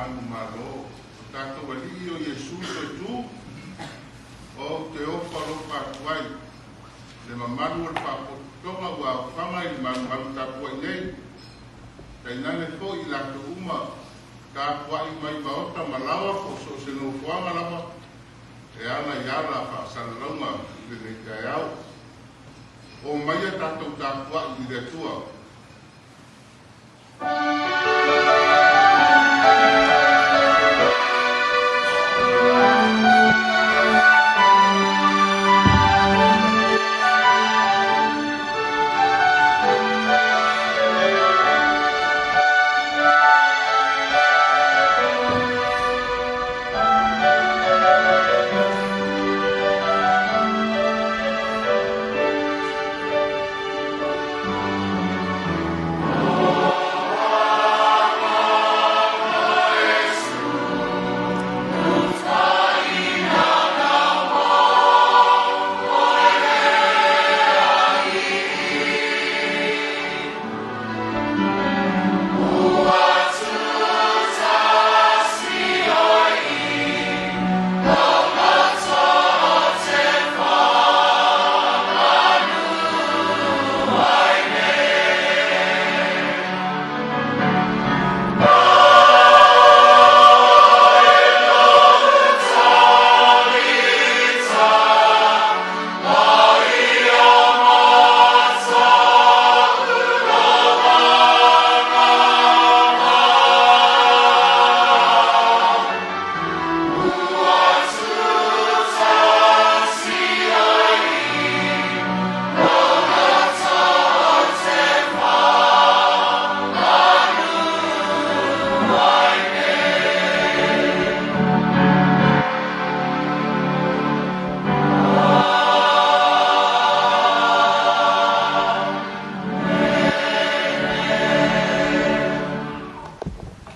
Manumalo, o tatou Alii o Iesu Soitū, ou te ofo alofa atu ai le mamalu o le Faapotopotoga ua aofaga i le malumalu tapuai nei, tainane foi i latou uma tapuai mai maota ma laoa po o so o se nofoaga lava e ala i ala faasalalauga i lenei taeao. O maia tatou tapuai i le Atua.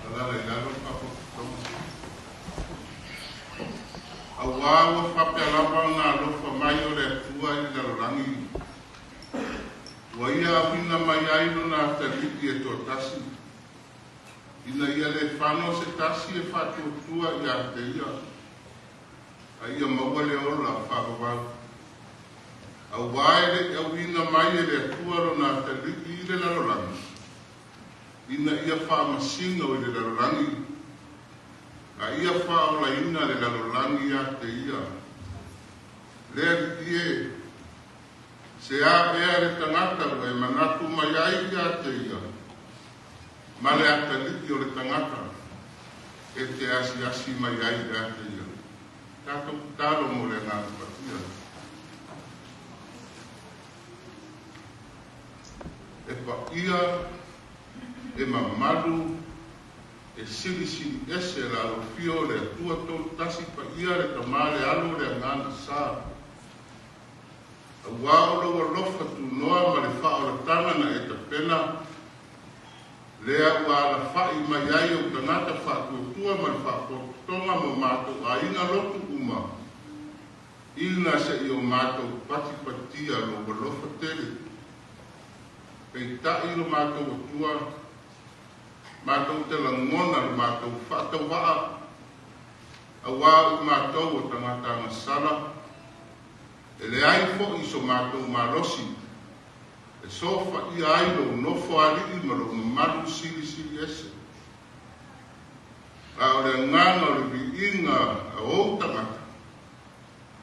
Alala i lalo le Faapotopotoga. Auā ua faapea lava ona alofa mai o le Atua i le lalolagi, ua Ia auina mai ai Lona atalii e toatasi, ina ia le fano se tasi e faatuatua ia te Ia, a ia maua le ola faavavau. Auā e le i auina mai e le Atua Lona atalii i le lalolagi, ina ia faamasino i le lalolagi, a ia faaolaina le lalolagi ia te Ia. Le Alii e, se a ea le tagata ua e manatu mai ai ia te ia, ma le atalii o le tagata e te asiasi mai ai ia te ia. Tatou tatalo mo le Agaga Paia. E paia, e mamalu, e silisili ese le alofia o le Atua Tolu Tasi Paia le Tama le Alo le Agaga Sa. Auā o lou alofa tunoa ma le faaolataga na e tapena, lea ua alafaʻi mai ai ou tagata faatuatua ma le faapotopotoga ma o matou aiga lotu uma, ina se i o matou patipatia lou alofa tele. Peitai lo matou Atua, matou te lagona lo matou faatauvaa, auā o i matou o tagata agasala, e leai foi so matou malosi e sofaia ai lou nofo alii ma lou mamalu silisili ese. A o le agaga o le viiga a ou tagata,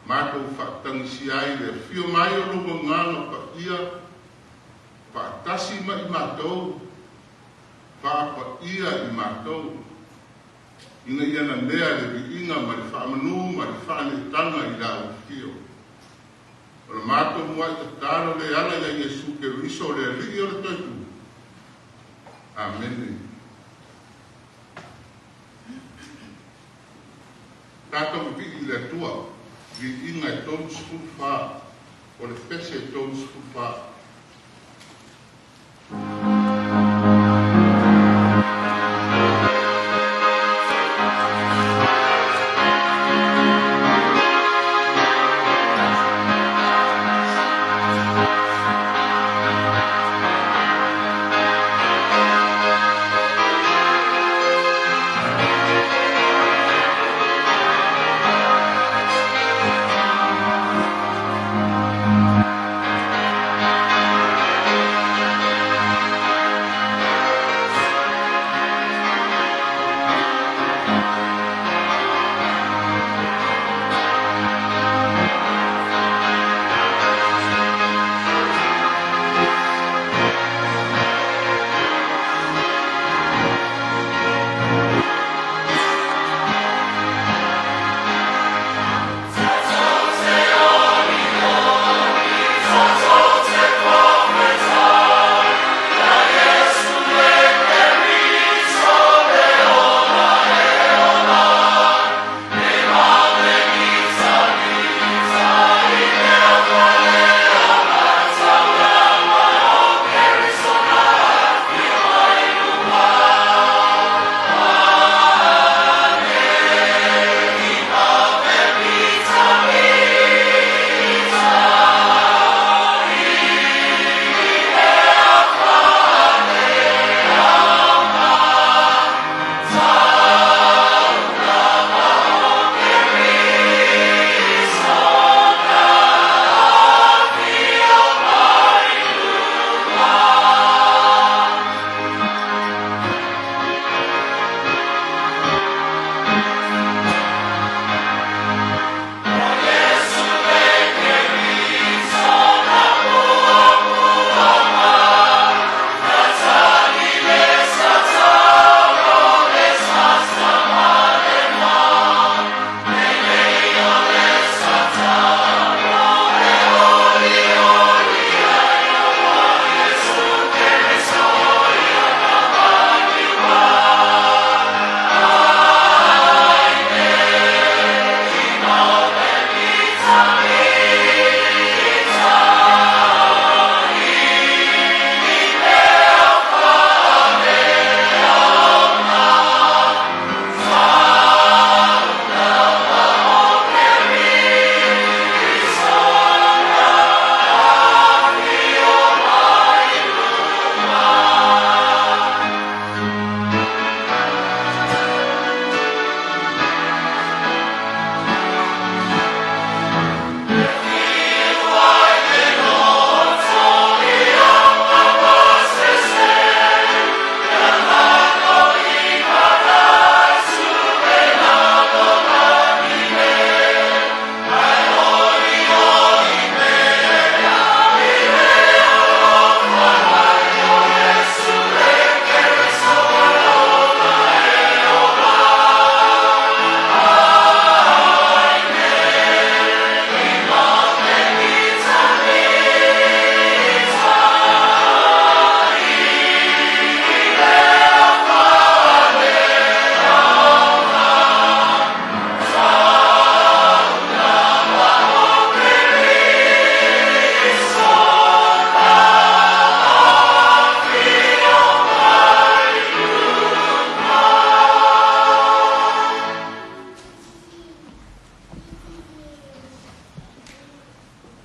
matou faatagisia ai le afio mai o lou Agaga Paia faatasi ma i matou, faapaia i matou, ina ia nanea le viiga ma le faamanu ma le faaneetaga i la ou afio. O le matou muai tatalo le ala ia Iesu Keriso o le Alii o le Toetu. Amene. Tatou vivii i le Atua, viiga e 34, o le pese e 34.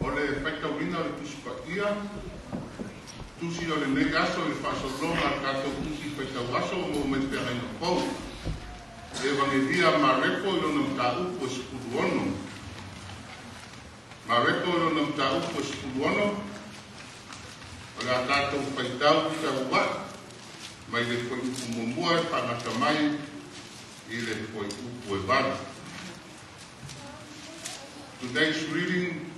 O le faitauina o le Tusi Paia, tusi o lenei aso i le faasologa a le tatou Tusi Faitau Aso ua maua mai le Feagaiga Fou. Evagelia a Mareko i lona mataupu e 16. Mareko i lona mataupu e 16, o le a tatou faitau feaua'i mai le fuaiupu muamua e faagata mai i le fuaiupu e 8. Today's reading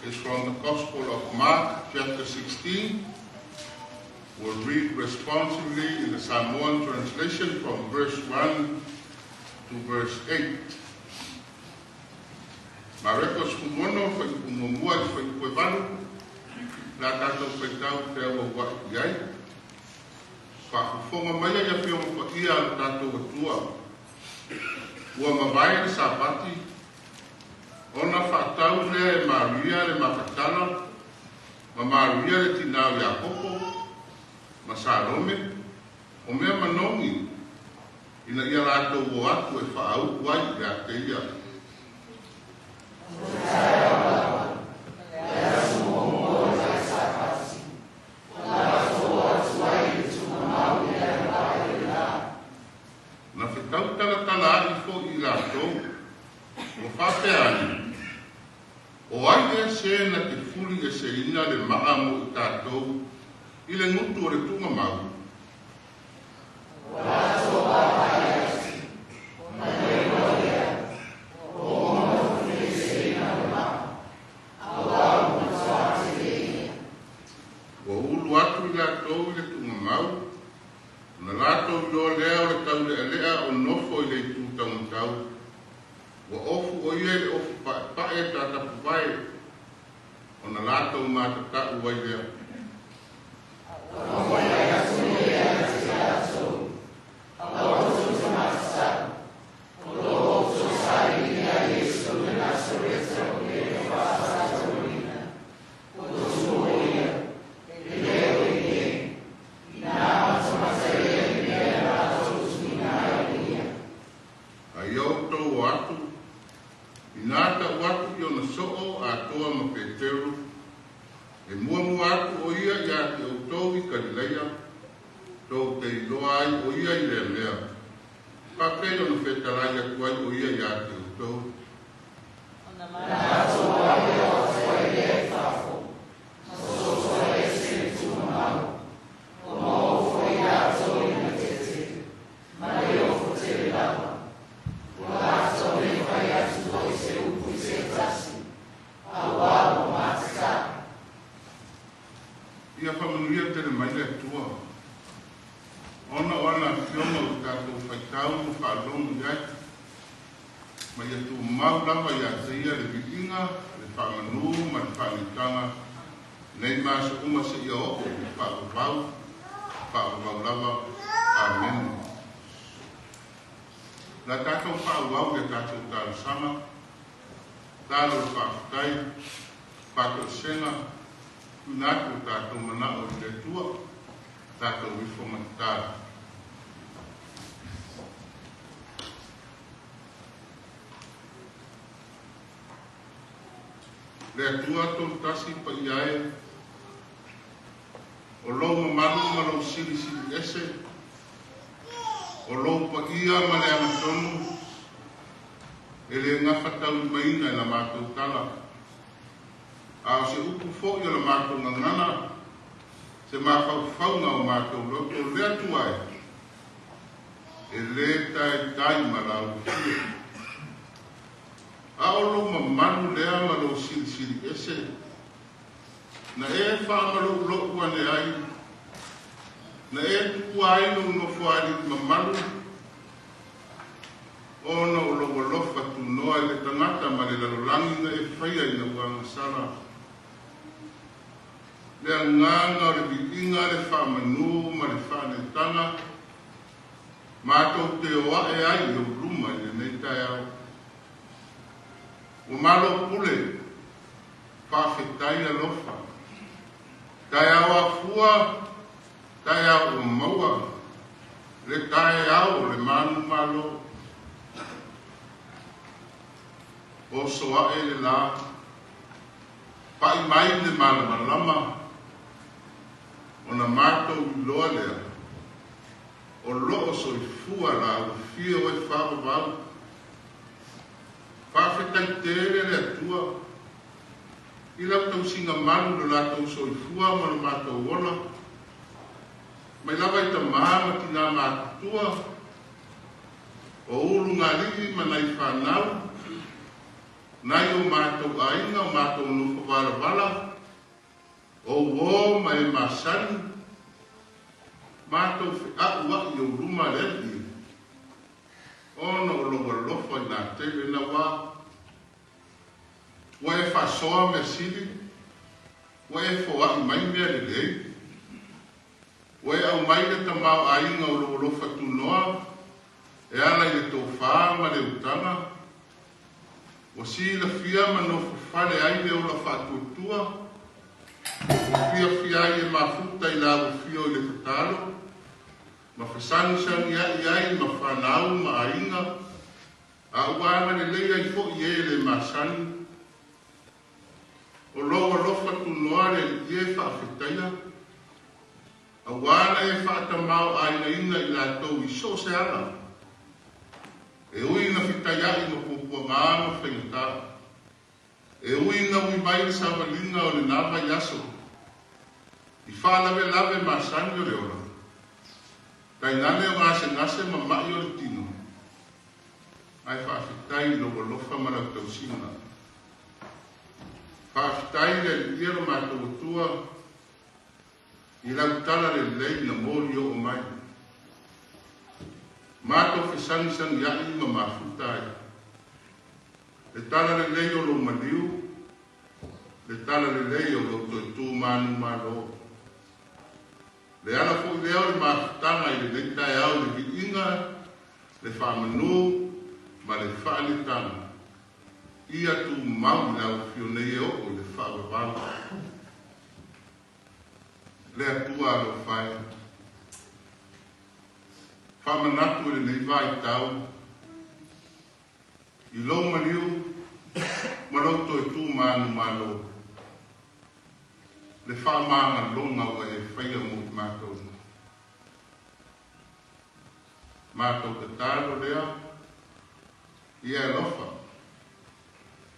is from the Gospel of Mark, chapter 16. We'll read responsively in the Samoan translation from verse 1 to verse 8. Mareko 16, fuaiupu muamua i le fuaiupu e 8, la tatou faitau feauaua'i i ai. Faafofoga mai ai afioga paia a le tatou Atua. Ua mavae le Sapati, ona faatau lea e Maria le Makatala, ma Maria le tinā o Iakopo, ma Salome, o mea manogi, ina ia latou o atu e faaupu ai ia te ia. Na fetau talatala a'i fo'i i latou, ua faapea ane, O ai ea se na te fuli eseina le ma'a mo i tatou i le gutu o le tuugamau? Ua ulu atu i latou i le tuugamau, ona latou iloa lea o le taule'ale'a o nofo i le itu taumatau, ua ofu o ia i le ofu pa'epa'e tatapuvae, ona latou matata'u ai lea. A ia outou o atu, inā ta'u atu i ona so'o atoa ma Peteru, e muamua atu o ia iā te outou i Kalilaia, tou te iloa ai o ia i lea mea, faapei ona fetalai atu ai o ia iā te outou. Ia faamanuia tele mai le Atua, ona o ana afioga ua tatou faitau ma faalogo i ai, ma ia tumau lava iā te ia le viiga, le faamanu ma le faanitaga, nei ma aso uma seia oo i le faavavau, faavavau lava. Amene. La tatou faaauau i a tatou talosaga. Tatalo le faafetai, faatoesega, tuuina atu o tatou manao i le Atua, tatou ifo ma tatalo. Le Atua Tolutasi paia e, o lou mamalu ma lou silisili ese, o lou paia ma le agatonu, e le gafataulimaina e la matou tala, a o se upu foi o la matou gagana, se mafaufauga o matou loto, le Atua e, e le taitai ma la ulufia. A o lou mamalu lea ma lou silisili ese, na e faamaloulou ane ai, na e tuua ai lou nofoalii mamalu, ona o lou alofa tunoa i le tagata ma le lalolagi na e faia ina ua agasala. Le agaga o le viiga, le faamanu ma le faanetaga, matou te o ae ai i ou luma i lenei taeao. Ua malo pule, faafetai alofa. Taeao afua, taeao ua maua, le taeao o le manumalo. Oso ae le la, pai mai le malamalama, ona matou iloa lea, o loo soifua la ulufia o e faavavau. Faafetai tele le Atua i lau tausiga malu lo latou soifua ma lo matou ola, mai lava i tamā ma tinā matutua, o ulugalii ma nai fanau, nai o matou aiga, o matou nofo valavala, o uō ma e masani, matou feaua'i i ou luma le Alii, ona o lou alofa i latele naua. Ua e faasoa mea sili, ua e foai mai mea lelei. Ua e aumai le tamaoaiga o lou alofa tunoa e ala i le tofa ma le utaga. Ua silafia ma nofo fale ai le ola faatuatua, ua fiafia ai e mafuta i la ua fio i le tatalo, ma fesagisagia'i ai ma fanau ma aiga, a ua agalelei ai foi e le masani. O lou alofa tunoa le Alii e faafetaia, auā na e faatamaoaigaina i latou i so o se ala, e ui na fitaia'i ma puapuagā ma faigatā, e ui na ui mai le savaliga o lenā vaiaso, i faalavelave masani o le ola, tainane o gasegase ma ma'i o le tino, ae faafetai i lou alofa ma lau tausiga. Faafetai le Alii e lo matou Atua i lau tala lelei na moli oo mai. Matou fesagisagia'i ma mafuta ai. Le tala lelei o lou maliu, le tala lelei o lou toetū manumalo. Le ala foi lea o le mafutaga i lenei taeao i le viiga, le faamanu ma le faanetaga, ia tumau i le alofio nei e oo i le faavavau. Le Atua alofa e, faamanatu i lenei vaitau i lou maliu ma lou toetū manumalo, le faamagaloga ua e faia mo i matou. Matou tatalo lea, ia e alofa,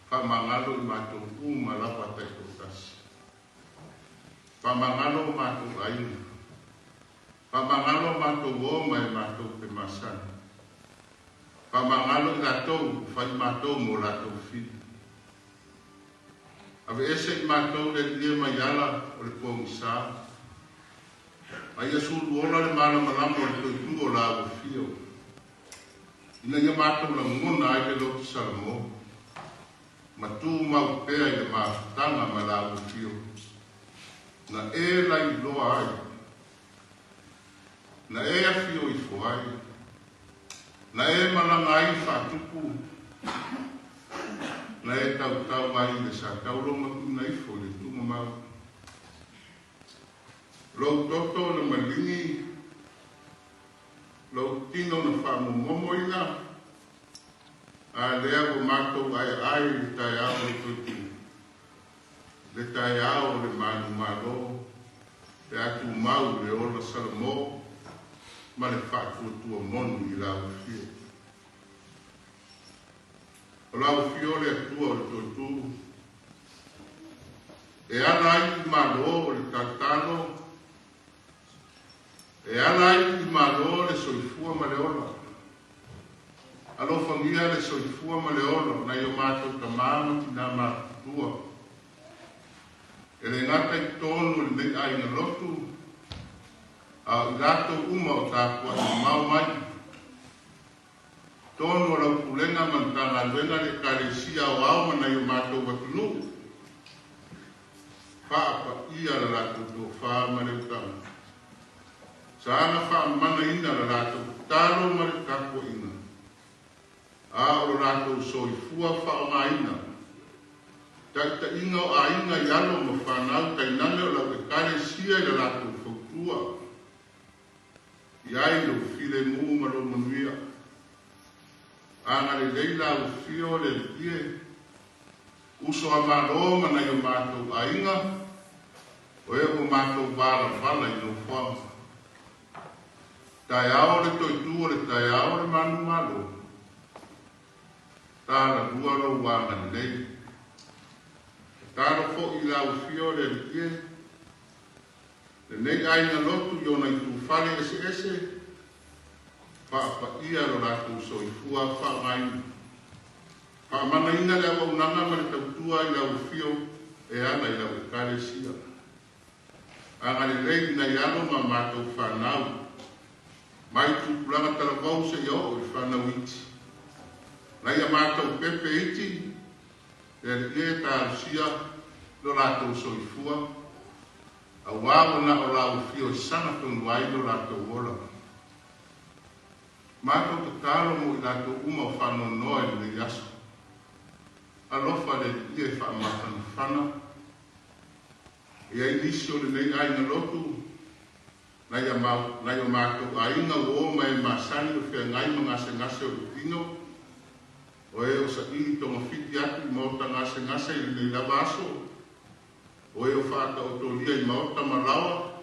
faamagalo i matou uma lava taitoatasi. Faamagalo o matou aiga. Faamagalo o matou uō ma e matou te masani. Faamagalo i latou ua fai matou mo latou fili. Aveese i matou le Alii e mai ala o le pogisa, a ia sulu ola le malamalama o le toetū o la ua fio, ina ia matou lagona ai le loto Salamo, ma tumau pea i le mafutaga ma la ua fio, na e lailoa ai, na e afio ifo ai, na e malaga ai i faatupu, Na e tautau ai i le sa taulo ma tuuina ifo i le tuumamau. Lou toto na maligi, lou tino na faamomomoina, a lea ua matou aeae i le taeao o le toetū, le taeao o le manumalo, pe a tumau le ola Salamo ma le faatuatua moni i lau afio. O lau afio le Atua o le toetū, e ala ai i malo o le tatalo, e ala ai i malo le soifua ma le ola. Alofagia le soifua ma le ola o nai o matou tamā ma tinā matutua. E le gata i totonu o lenei aiga lotu, a o i latou uma o tapuai mamao mai. Totonu o lau pulega ma le Matagaluega le Ekalesia aoao ma nai o matou atunuu, faapaia le latou tofa ma le utaga. Saga faamanaina le latou tatalo ma le tapuaiga, a o lo latou soifua faaaogaina. Taitaiga o aiga i alo ma fanau tainane o lau Ekalesia i le latou fautua. I ai lou filemu ma lou manuia. Agalelei lau afio le Alii e, uso a Malo ma nai o matou aiga, o e ua matou valavala i nofoaga. Taeao le toetū o le taeao o le manumalo, talalua lou agalelei. Tatalo foi i lau afio le Alii e, lenei aiga lotu i ona itufale eseese, faapaia lo latou soifua faaaogaina. Faamanaina le auaunaga ma le tautua i lau afio e ala i lau Ekalesia. Agalelei i nai alo ma matou fanau, mai tupulaga talavou seia oo i fanau iti. Nai a matou pepe iti, le Alii e talosia lo latou soifua, auā ua na o lau afio e sagatonu ai lo latou ola. Matou tatalo mo i latou uma o faanoanoa i lenei aso. Alofa le Alii e faamafanafana. E ai nisi o lenei aiga lotu, nai o matou aiga ua o ma e masani o feagai ma gasegase o le tino, o e o saili togafiti atu i maota gasegase i lenei lava aso, o e o faataotolia i maota ma laoa,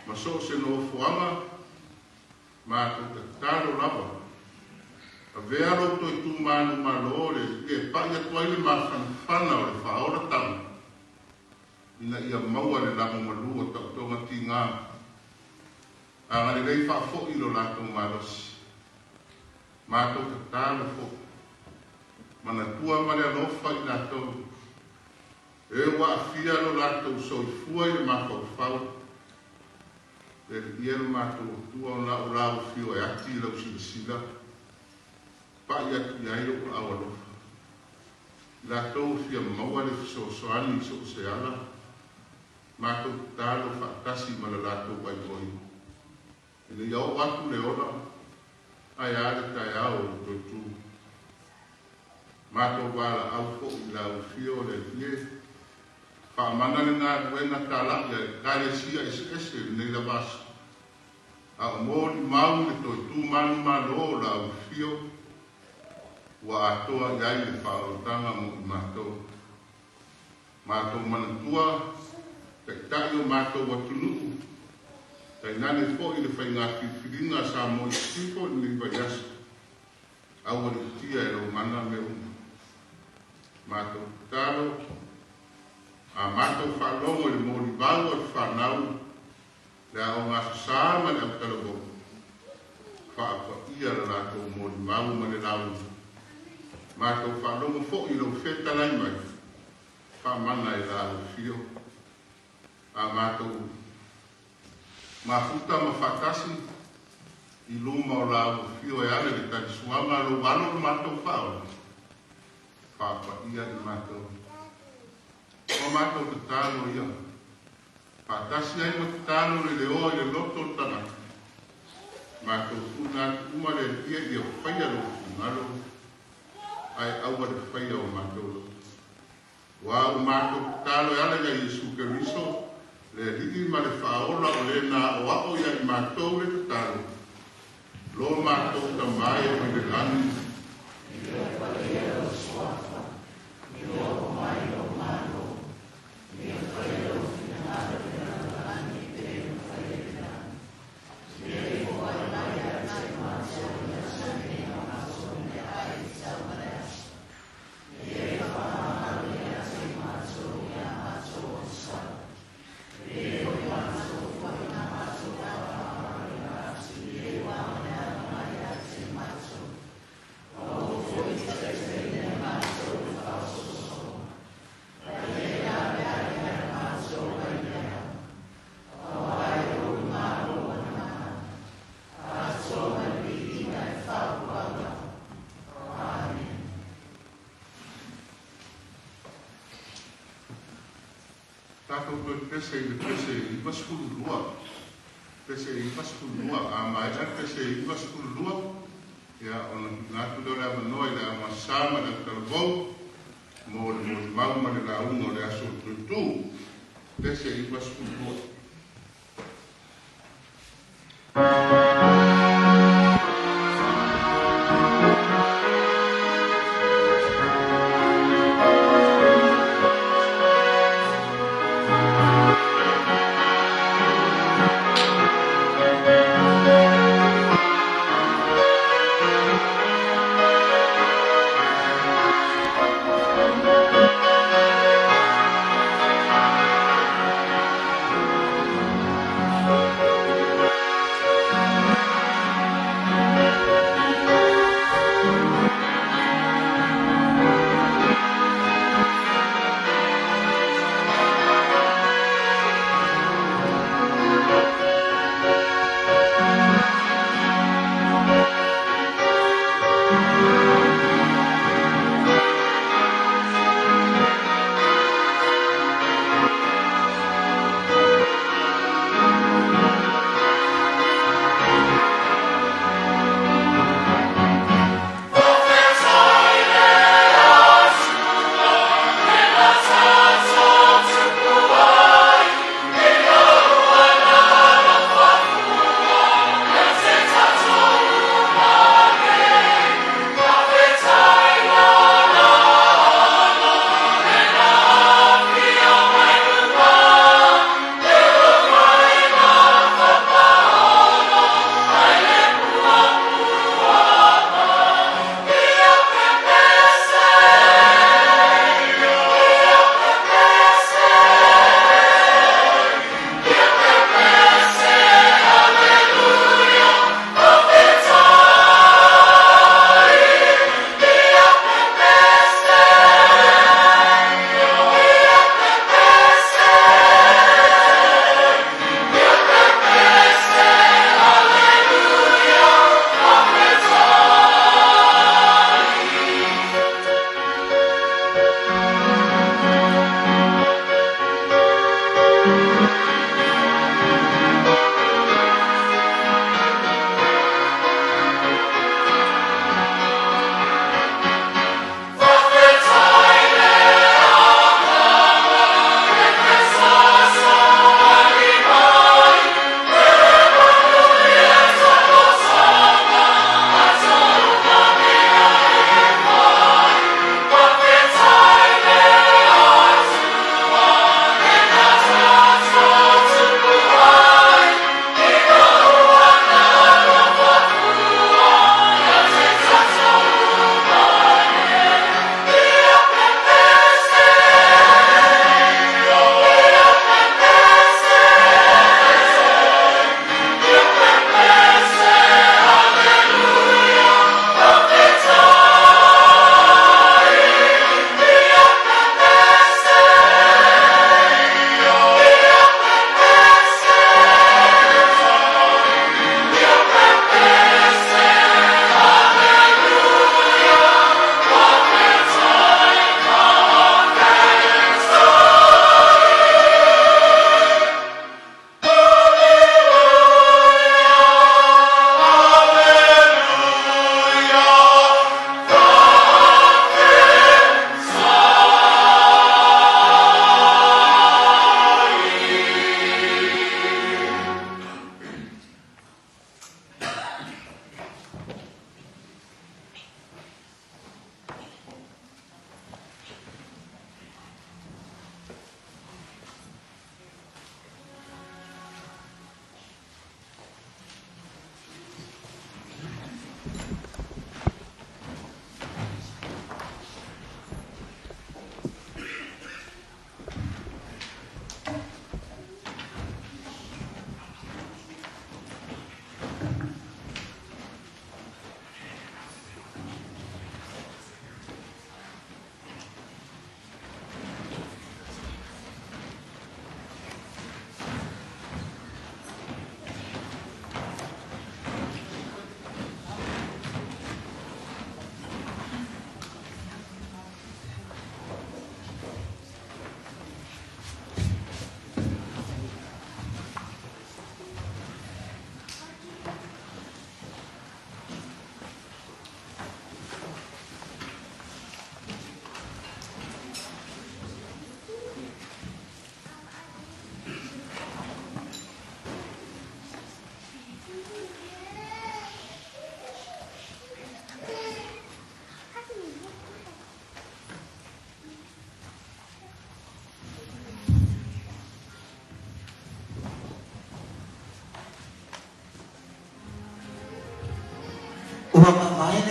ma so o se nofoaga, matou tatalo lava. Avea lou toetū manumalo le Alii e pai atu ai le mafanafana o le faaolatanga, ina ia maua le lagomalua o taotoga tigā. Agalelei faafoi lo latou malosi. Matou tatalo foi. Manatua ma le alofa i latou. E ua aafia lo latou soifua i le mafaufau. Le Alii e lo matou Atua o na o lau afio e ati i lau silasila, pai atu i ai lou aao alofa. I latou o fia maua le fesoasoani i so o se ala, matou tatalo faatasi ma le latou vaivaiga. Ina ia oo atu le ola, ae a le taeao o le toetū. Matou valaau foi i lau afio le Alii e, faamana le galuega talai a Ekalesia eseese i lenei lava aso. A o molimau le toetū manumalo o lau afio, ua atoa i ai le faaolataga mo i matou. Matou manatua, taitai o matou atunuu, tainane foi le faiga filifiliga a Samoa i Sisifo i lenei vaiaso, aualiitia e lou mana mea uma. Matou tatalo, a matou faalogo i le molivau o le fanau, le aoga Aso Sa ma le autalavou, faapaia le latou molimau ma le lauga. Matou faalogo foi i lou fetalai mai, faamana e lau afio. A matou mafuta ma faatasi i luma o lau afio e ala i le talisuaga a lou alo lo matou faaola, faapaia i matou. O matou tatalo ia, faatasi ai ma tatalo le leoa i le loto o le tagata. Matou tuuina atu uma le Alii ia faia lou finagalo, ae aua le faia o matou loto. Ua a matou tatalo e ala ia Iesu Keriso, le Alii ma le Faaola o le na aoao ia i matou le tatalo, lo matou Tama e oi le lagi, Tatou toe pese i le pese 92, pese 92. A maea le pese 92, ia, ona tuuina atu lea o le avanoa i le Au Gasa ma le Autalavou mo le molimau ma le lauga o le aso Toetū. Pese 92.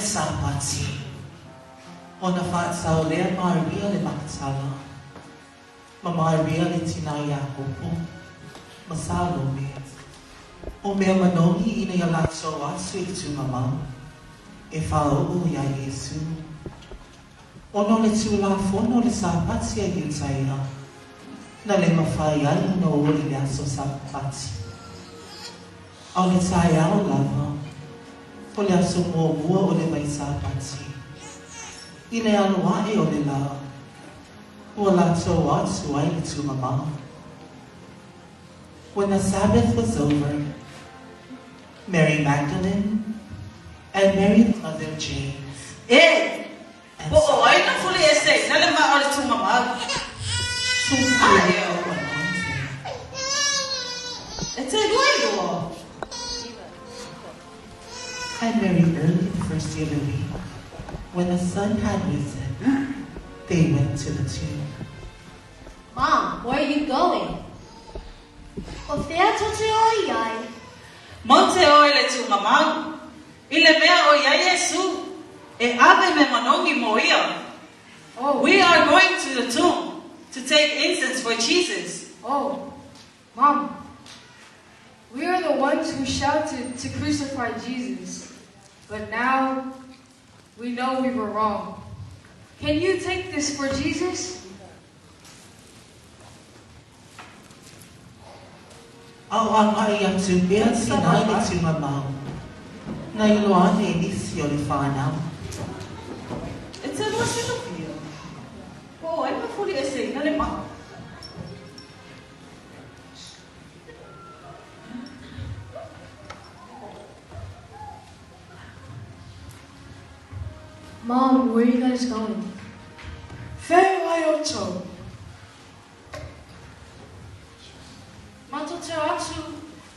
Sapati, ona faatau lea Maria le Makatala, ma Maria le tinā Iakopo, ma Salome, o mea manogi ina ia latou atu i le tugamau, e faaoo iā Iesu. Ona o le Tulafono o le Sapati a Iutaia, na le mafai ai ona o i le aso Sapati. A o le taeao lava, o le aso muamua o le Vaisapati, i le alo aʻe o le lā, ua latou atu ai le tugamau. When the Sabbath was over, Mary Magdalene and Mary the mother of James. E! Po o ai na fuli ese ina le maa o le tugamau? Ae o. E te lua i lua. And very early the first day of the week, when the sun had risen, they went to the tomb. Mom, where are you going? O fea tou te o i ai? Mau te o i le tugamau, i le mea o iai Iesu, e ave mea manogi mo ia. Oh. We are going to the tomb to take incense for Jesus. Oh, Mom, we are the ones who shouted to crucify Jesus, but now we know we were wrong. Can you take this for Jesus? A o agai atu pea tinā i le tugamau, na iloa ane e nisi o le whanau. E te lua silafia, po o ai na fuli ese ina le maa? Mom, where are you guys going? Fea ai outou? Matou te o atu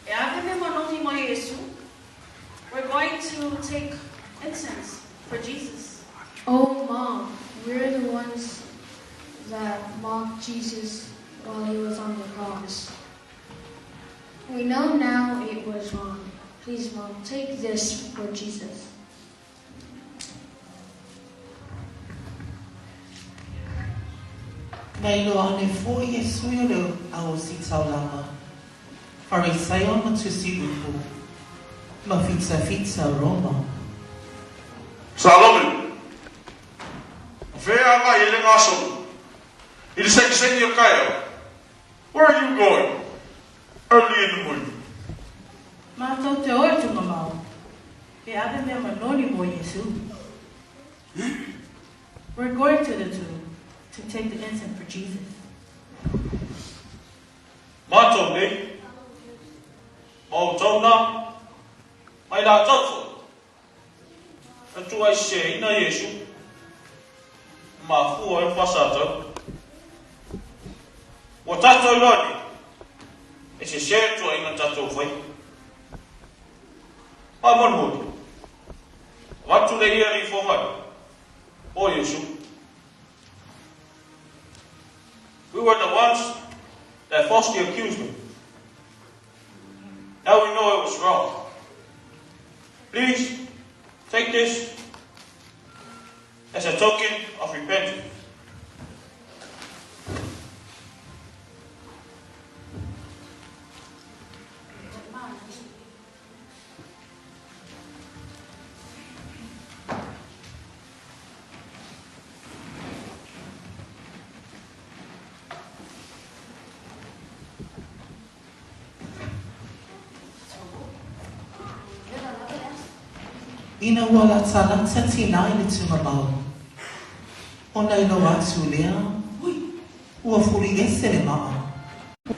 e ave mea manogi mo Iesu. We're going to take incense for Jesus. Oh, Mom, we're the ones that mocked Jesus while he was on the cross. We know now it was wrong. Please, Mom, take this for Jesus. Na iloa ane foi e sui o le au ositaulaga, Farisaio ma tusi upu, ma fitafita Roma. Salome, O fea e agai ai le gasolo i le segisegi o le taeao? Where are you going early in the morning? Matou te o i Tugamau, e ave mea manoni mo Iesu. We're going to the tomb to take the incense for Jesus. Matou nei, ma outou na, ma i latou foi, na tuaiseseina Iesu, na mafua ai le faasatau. Ua tatou iloa nei, e sese le tuuaiga na tatou faia. Faamolemole, avatu le ia rifoga o Iesu. We were the ones that falsely accused him. Now we know it was wrong. Please take this as a token of repentance. Ina ua latalata tinā i le tumamau, ona iloa atu lea, ua fuli ese le maa,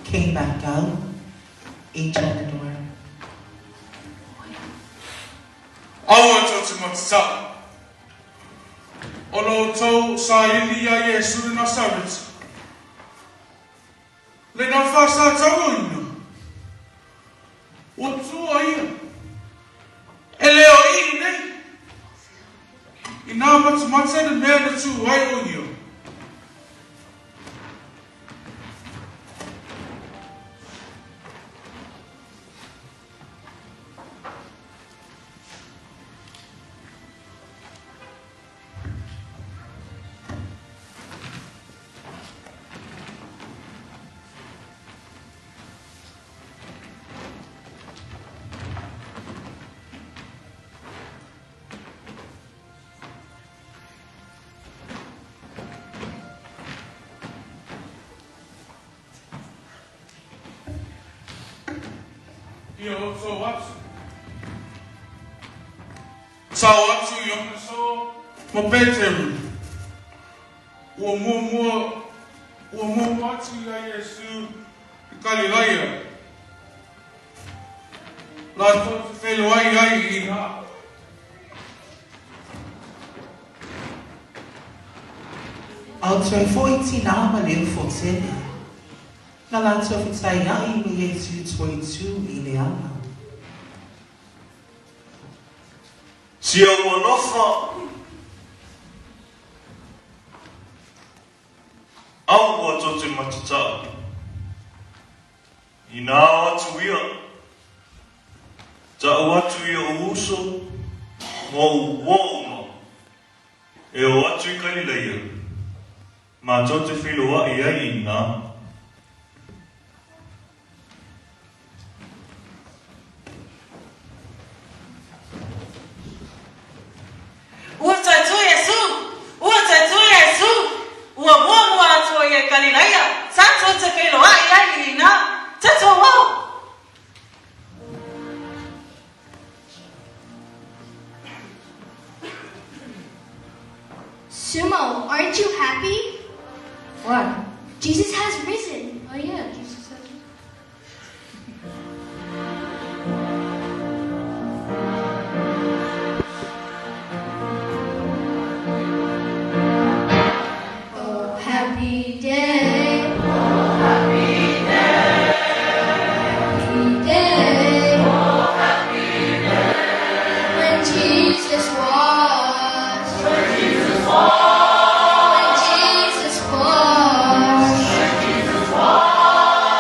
came back out, angel on the door. Aua tou te matatau. O lo outou saili iā Iesu le Nasareti, le na faasatauaina, ua tua ia, e le o i nei, inā matamata le mea na tū ai o ia. Ia outou atu. Sao atu Ionaso ma Peteru. Ua muamua, ua muamua atu iā Iesū i Kalilaia. Lātou te feiloai ai i inā. Ao toe foʻi tinā ma leo fotele. Na latou fetaiaʻi me Iesu toe tu i le ala. Si ou alofa, aua tou te matatau. Inā o atu ia, taʻu atu i oʻu uso ma oʻu uō uma, e o atu i Kalileia, matou te feiloaʻi ai inā. Ua toe tū Iesū! Ua toe tū Iesū! Ua muamua atu ʻo ia i Kalilaia, tatou te feiloaʻi ai i inā. Tatou o! Sumo, aren't you happy? What? Jesus has risen. Oh yeah, Jesus has risen. Oh, happy day. Oh, happy day. Happy day. Oh, happy day. When Jesus was. When Jesus was. When Jesus was. When Jesus was.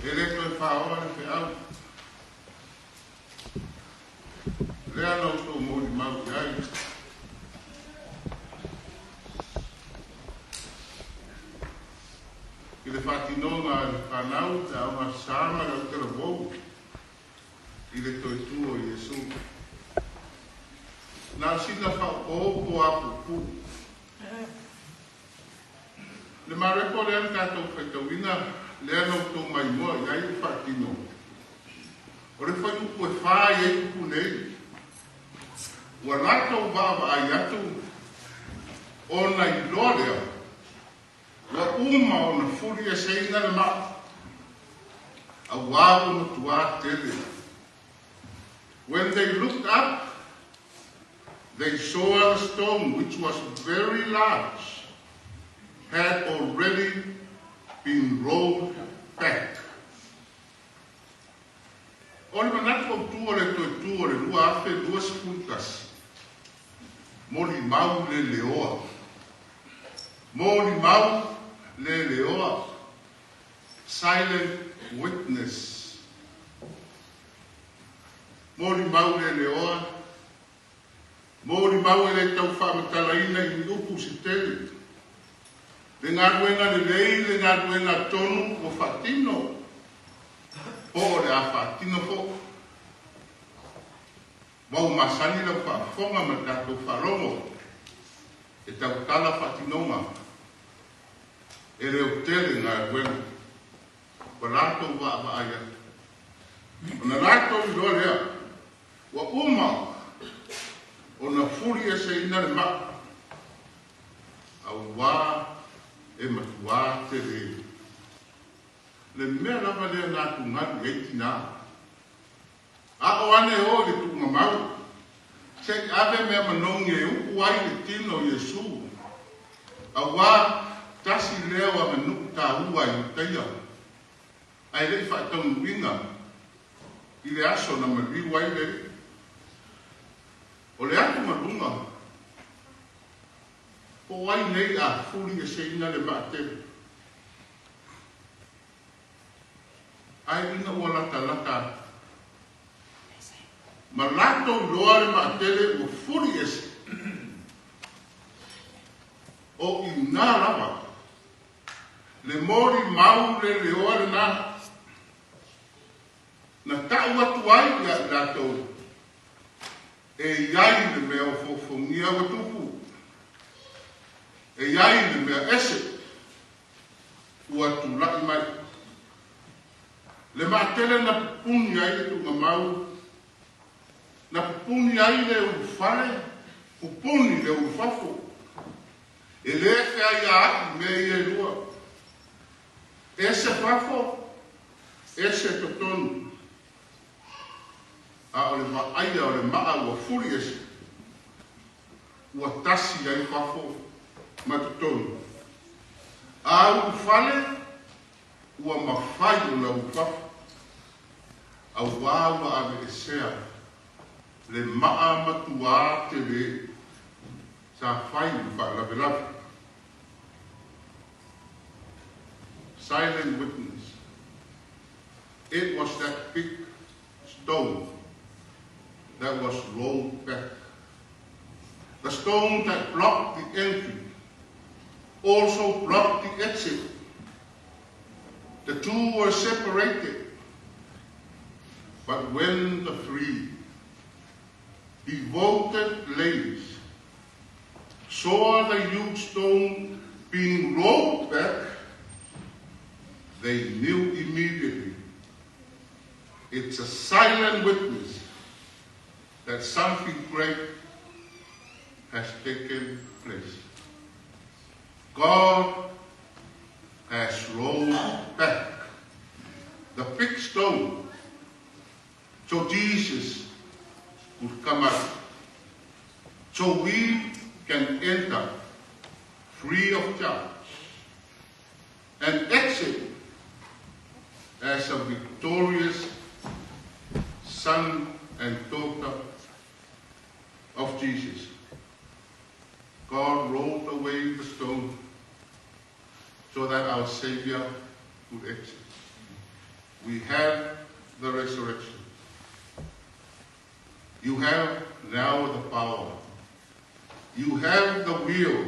E le toe fāoa le feau. Lea na outou molimau i ai. I le faatinoga a le fanau, le Aoga Sa ma le Autalavou i le toe tu o Iesu. Na o sina faaopoopo a puupuu. Le Mareko lea na tatou faitauina, lea na outou maimoa i ai ua faatino. O le fuaiupu e fā i ai upu nei, Ua latou vaavaai atu ona iloa lea ua uma ona fulieseina le maa, auā ua matuā tele. When they looked up, they saw the stone, which was very large, had already been rolled back. O le manatu autu o le toe tu o le 2021, molimau le leoa. Molimau le leoa. Silent witness. Molimau le leoa. Molimau e le tau faamatalaina i ni upu se tele. Le galuega lelei, le galuega tonu ua faatino, po o le a faatino foi. Ua ou masani lau faafofoga ma le tatou faalogo e tautala faatinoga e leotele galuega ua latou vaavaai atu. Ona latou iloa lea ua uma ona fulieseina le maa, auā e matuā tele. Le mea lava lea na atugalu i ai tinā. A o ane o i le tuugamau, se i ave mea manogi e uku ai le tino o Iesu, auā tasi lea o aganuu tāua i Iutaia, ae le i faataunuuina i le aso na maliu ai le Alii. O le atugaluga, po o ai nei a fulieseina le maa tele? Ae ina ua latalata atu, ma latou iloa le maatele ua fuli ese, o i na lava le molimau le leoa lena na ta'u atu ai ia i latou e i ai le mea ofoofogia ua tupu, e i ai le mea ese ua tula'i mai. Le maatele na pupuni ai le tuugamau, na pupuni ai le ulufale, pupuni le ulufafo. E lē feaiaa'i mea ia e lua. Ese fafo, ese totonu. A o le vaaia o le maa ua fuli ese, ua tasi ai fafo ma totonu. A ulufale, ua mafai ona ulufafo, auā ua aveesea le maa matuā tele sa fai ma faalavelave. Silent witness. It was that big stone that was rolled back. The stone that blocked the entry also blocked the exit. The two were separated. But when the three devoted ladies saw the huge stone being rolled back, they knew immediately it's a silent witness that something great has taken place. God has rolled back the big stone so Jesus could come out, so we can enter free of charge and exit as a victorious son and daughter of Jesus. God rolled away the stone so that our Savior could exit. We have the resurrection. You have now the power. You have the will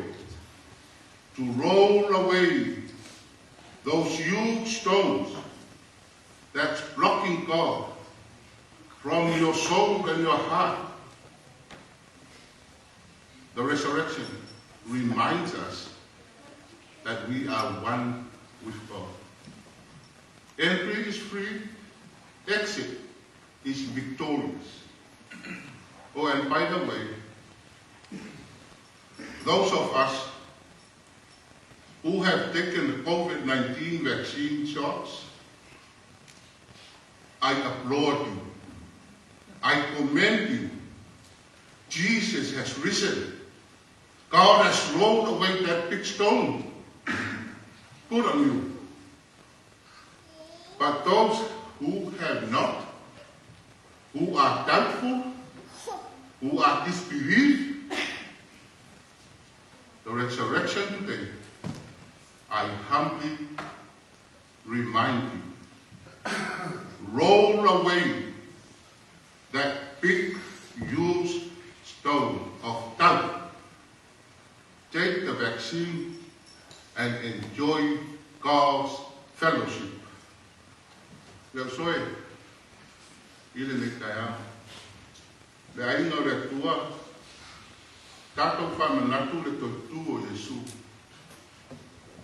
to roll away those huge stones that's blocking God from your soul and your heart. The resurrection reminds us that we are one with God. Entry is free, exit is victorious. Oh, and by the way, those of us who have taken the COVID-19 vaccine shots, I applaud you. I commend you. Jesus has risen. God has rolled away that big stone. Good on you. But those who have not, who are doubtful, who are disbelief, the resurrection today, I humbly remind you, roll away that big, huge stone of doubt. Take the vaccine and enjoy God's fellowship. Le uso e, i lenei taeao. Le aiga o le Atua, tatou faamanatu le toe tu o Iesu.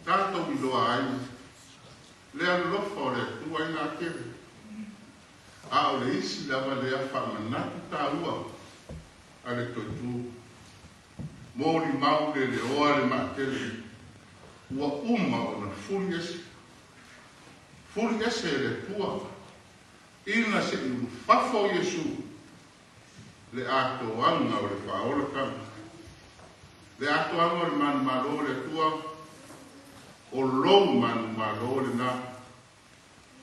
Tatou iloa ai le alofa o le Atua ina tele. A o le isi lava lea faamanatu taua a le toe tu. Molimau le leoa le maatele ua uma ona fuli ese. Fuli ese e le Atua ina seʻi ulufafo o Iesu le atoaga o le faaolatanga. Le atoaga o le manumalo o le Atua, o lou manumalo lenā,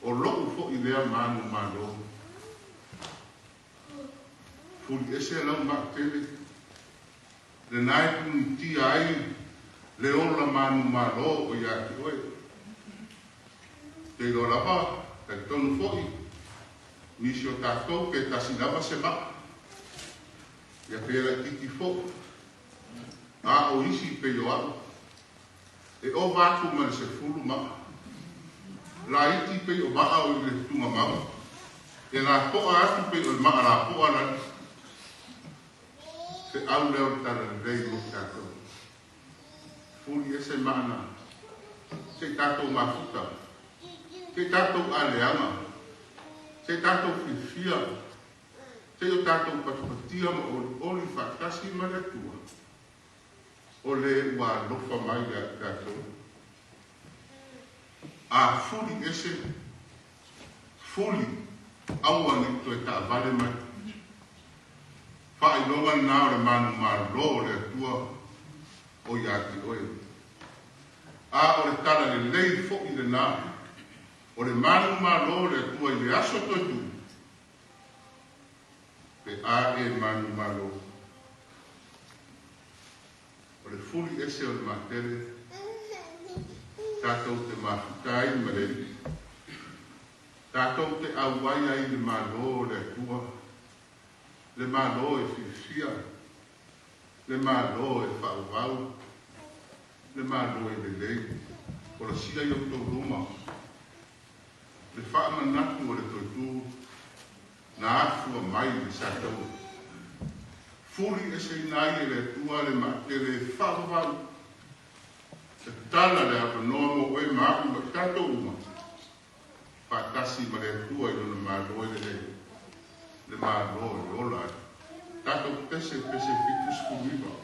o loʻu foʻi lea manumalo. Fuli ese lau maatele, lenā e punitia ai le ola manumalo o iā te oe. Te iloa lava, talitonu foʻi, nisi o tatou pe tasi lava se maa. Ia pe laitiiti foʻi. A o isi pei o aʻu, e ova atu ma le 10 maa. Laiti pei o maa o i le tugamau, e lapoa atu pei o le maa lapoa lani. Feau lea o le talalelei mo tatou. Fuli ese maana, se i tatou mafuta, se i tatou aleaga, se i tatou fiafia, se i o tatou patipatia ma olioli faatasi ma le Atua, o le ua alofa mai ia i tatou. A fuli ese, fuli, aua ne i toe taavale mai. Faailoga lenā o le manumalo o le Atua o iā te oe. A o le talalelei foʻi lenā o le manumalo o le Atua i le aso toe tu, pe a e manumalo. O le fuli ese o le matele, tatou te mafuta ai ma le Alii. Tatou te auai ai i le Malo o le Atua, le Malo e fiafia, le Malo e faaauau, le Malo e lelei. Kolasia i outou luma le faamanatu o le toe tu na afua mai le sataua. Fuli eseina ai e le Atua le maatele e faavavau. Tatala le avanoa mo oe ma aʻu ma i tatou uma, faatasi ma le Atua i Lona Malo e lelei, le Malo e ola ai. Tatou pese pese 79.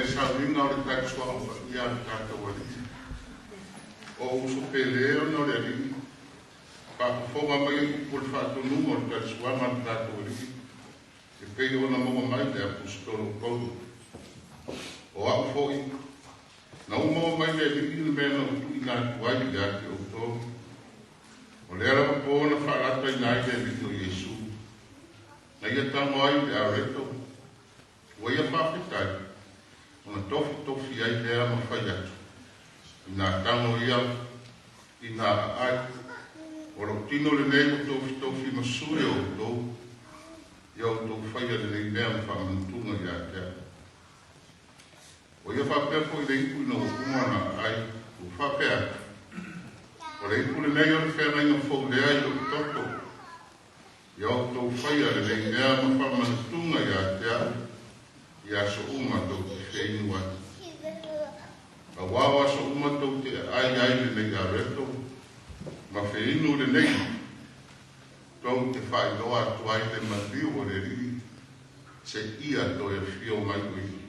sauniga o le Tali Suaga Paia a le tatou Alii. O ou uso pele e ona o le Alii, faafofoga mai i upu o le faatonuga o le Tali Suaga a le tatou Alii, e pei ona maua mai i le Aposetolo o Paulo. O a'u fo'i, na ou maua mai le Alii le mea na ou tuuina atu ai ia te outou. O lea lava pō na faalataina ai le Alii o Iesu, na ia tago ai i le areto, ua ia faafetai, ona tofitofi ai lea ma fai atu, Inā tago ia, inā aai, o lou tino lenei ua tofitofi ma sui o outou, ia outou faia lenei mea ma faamanutuga ia te a'u. Ua ia faapea foi le ipu ina ua uma ona aai, ua faapea atu, O le ipu lenei o le feagaiga fou lea i lou toto, ia outou faia lenei mea ma faamanutuga ia te a'u i aso uma tou te feinu ai. Auā o aso uma tou te aai ai lenei areto ma feinu lenei ipu, tou te faailoa atu ai le maliu o le Alii seia toe afio mai o Ia.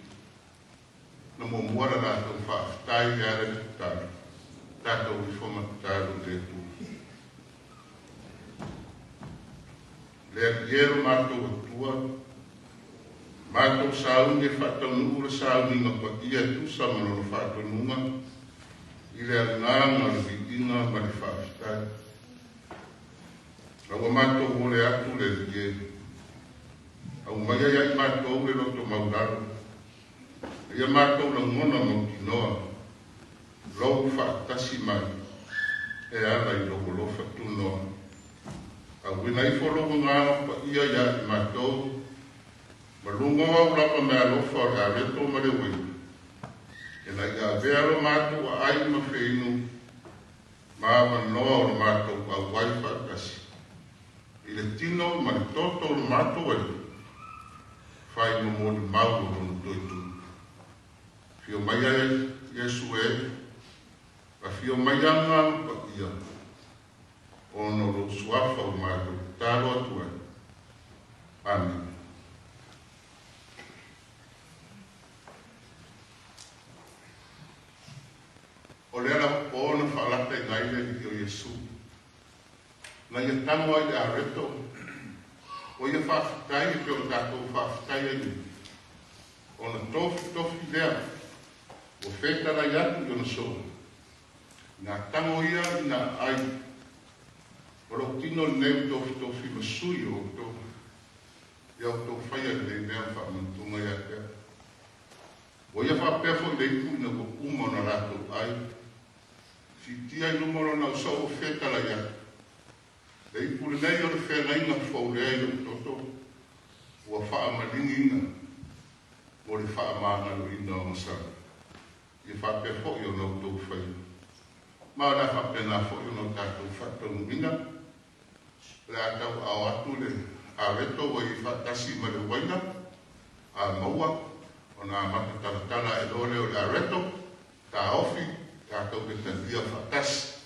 Na muamua le latou faafetai e ala i le tatalo, tatou ifo ma tatalo i le Atua. Le Alii e lo matou Atua, matou sauni e faataunuu le sauniga paia e tusa ma Lona faatonuga i le agaga o le viiga ma le faafetai. A ua matou ole atu le Alii e, aumaia ia i matou le loto maulalo, a ia matou lagona mautinoa Lou faatasi mai e ala i Lou alofa tunoa. Auina ifo Lou agaga paia ia i matou, ma luga o au lava meaalofa o le areto ma le uaina, ina ia avea lo matou aai ma feinu ma avanoa o lo matou auai faatasi i le tino ma le toto o lo matou Alii, fai ma molimau o Lona toe tuli. Afio mai ai Iesu e, afio mai Agaga Paia, ona o Lou Suafa ua matou tatalo atu ai. Amene. O lea lava pō na faalata ina ai le Alii o Iesu, na ia tago ai le areto, ua ia faafetai e pei ona tatou faafetai ai nei. Ona tofitofi lea ua fetalai atu i ona soo, ina tago ia ina aai, o lou tino lenei ua tofitofi ma sui o outou, ia outou faia lenei mea ma faamanutuga ia te au. Ua ia faapea foi le ipu ina ua uma ona latou ai, siitia i luma o lona ausoo ua fetalai atu, Le ipu lenei o le feagaiga fou lea i lou toto ua faamaligiina mo le faamagaloina o masalo, ia faapea foi ona outou faia. Ma o le a faapena foi ona o tatou faataunuuina, o le a tauaao atu le areto ua i ai faatasi ma le uaina, a maua, ona amata talatala ae loa lea o le areto, taofi, tatou te talia faatasi.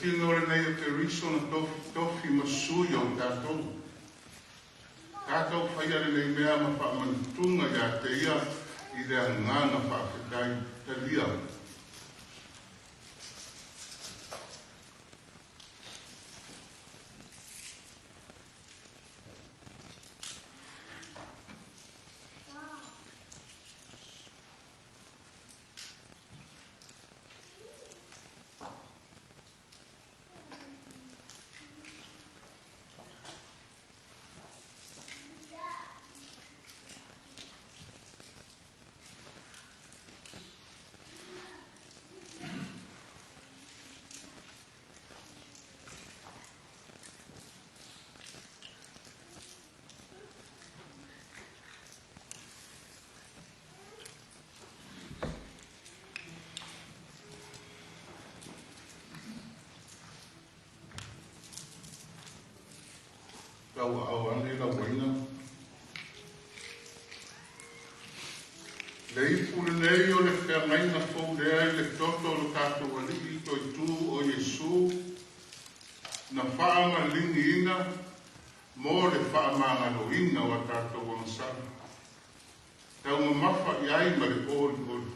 Tino lenei o Keriso na tofitofi ma sui o tatou. Tatou faia lenei mea ma faamanatuga ia te ia i le agaga faafetai. Talia. Tauaao ane lau uaina. Le ipu lenei o le feagaiga fou lea i le toto o lo tatou Alii Toitū o Iesu na faamaligiina mo le faamagaloina o a tatou agasala. Taumamafa i ai ma le olioli.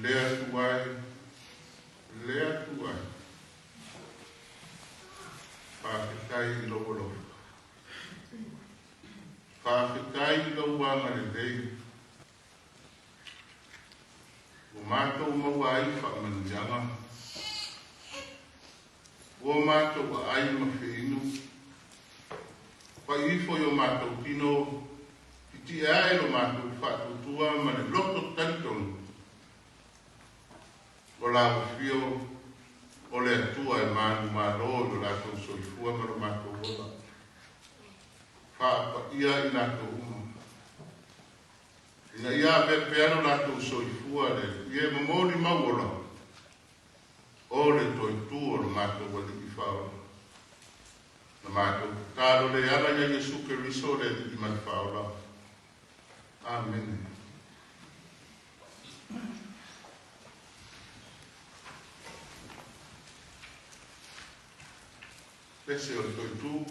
Le Atua e, le Atua e, faafetai i lou alofa. Faafetai i lou agalelei. Ua matou maua ai faamanuiaga. Ua matou aai ma feinu. Pai ifo i o matou tino, titie ae lo matou faatuatua ma le loto talitonu. O la afifio o le Atua e manumalo i lo latou soifua ma lo matou ola. Faapaia i latou uma. Ina ia avea pea lo latou soifua le Alii e momoli mau ola, o le Toitū o lo matou Alii Faaola. Na matou tatalo le ala ia Iesu Keriso le Alii ma le Faaola. Amene. Pese o le Toitū,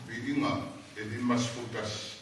Viiga e 51.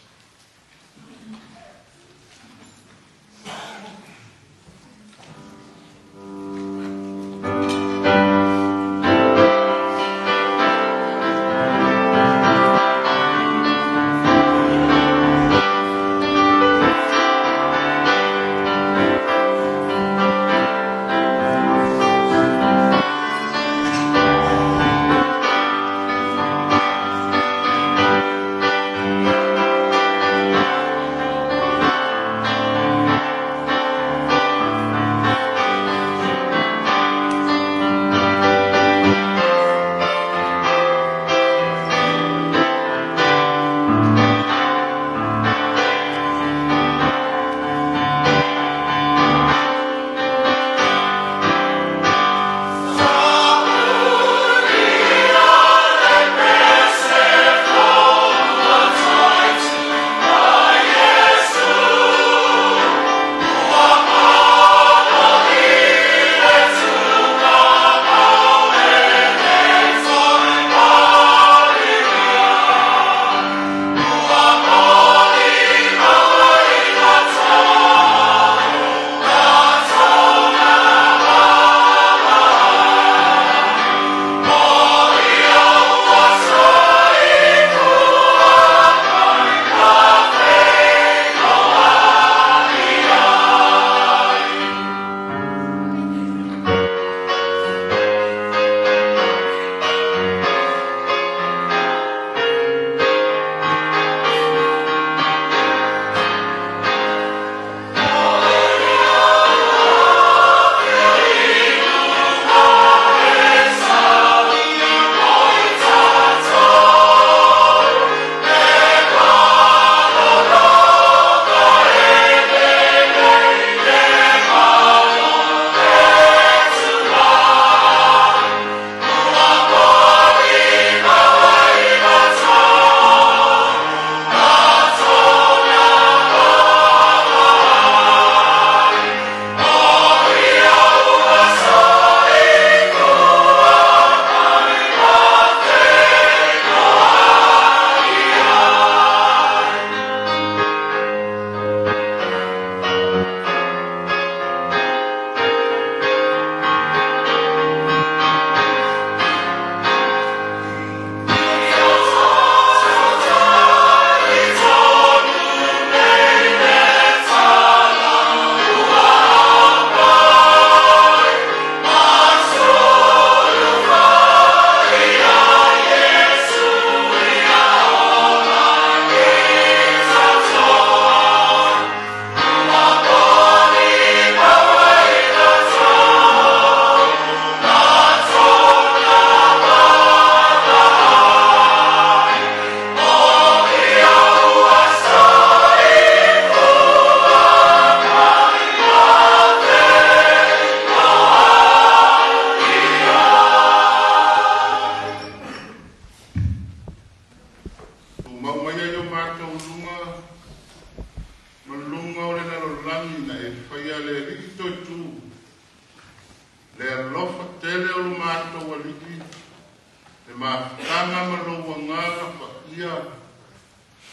mafutaga ma lou Agaga Paia,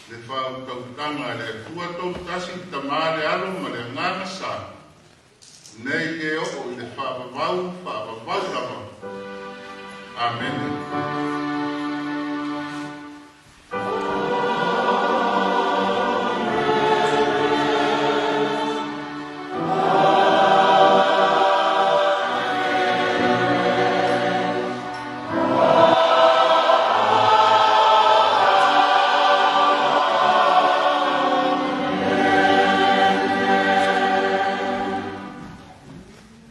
le faautautaga a le Atua Toatasi, le Tamā, le Alo ma le Agaga Sa, nei e oo i le faavavau faavavau lava. Amene.